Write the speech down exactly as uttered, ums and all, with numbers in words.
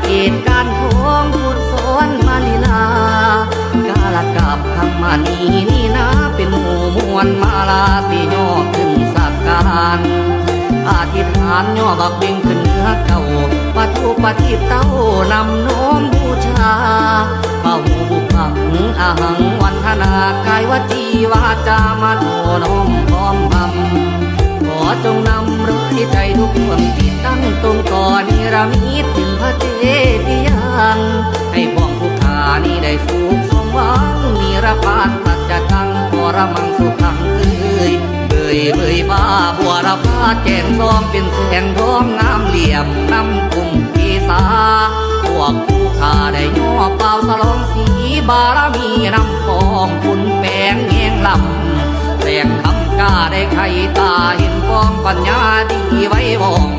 เหตุการณ์ของพุทธสอนมาลีลา กาละกับคำมานีนี่นา เป็นหมู่มวลมาลาสิย่อขึ้นสักการ อธิษฐานย่อบักเบ่งขึ้นเหนือเก่า ปะทุปะทีปเต้านำน้อมบูชา พระหูปังอาหังวันทนากายวจีวาจามโนน้อมพร้อมพำ ขอจงนำร้อยใจทุกคนที่ตั้งตรงต่อนิรมิตถึงพระเจดีย์ยัง ให้พวกผู้ข้านี้ได้สุขสมหวังนิรพานสัจจังปรมังสุขังเอ่ยเบยเบยฟ้าบัวระพาแจ่มซองเป็นแสงทองงามเหลี่ยมนำกลุ่มกีสา พวกผู้ข้าได้ย่อเป่าสลองสีบารมีนำกองคุณแปงแงงลำแสงคำกาได้ไขตาเห็นกองปัญญาดีไว้ว่อง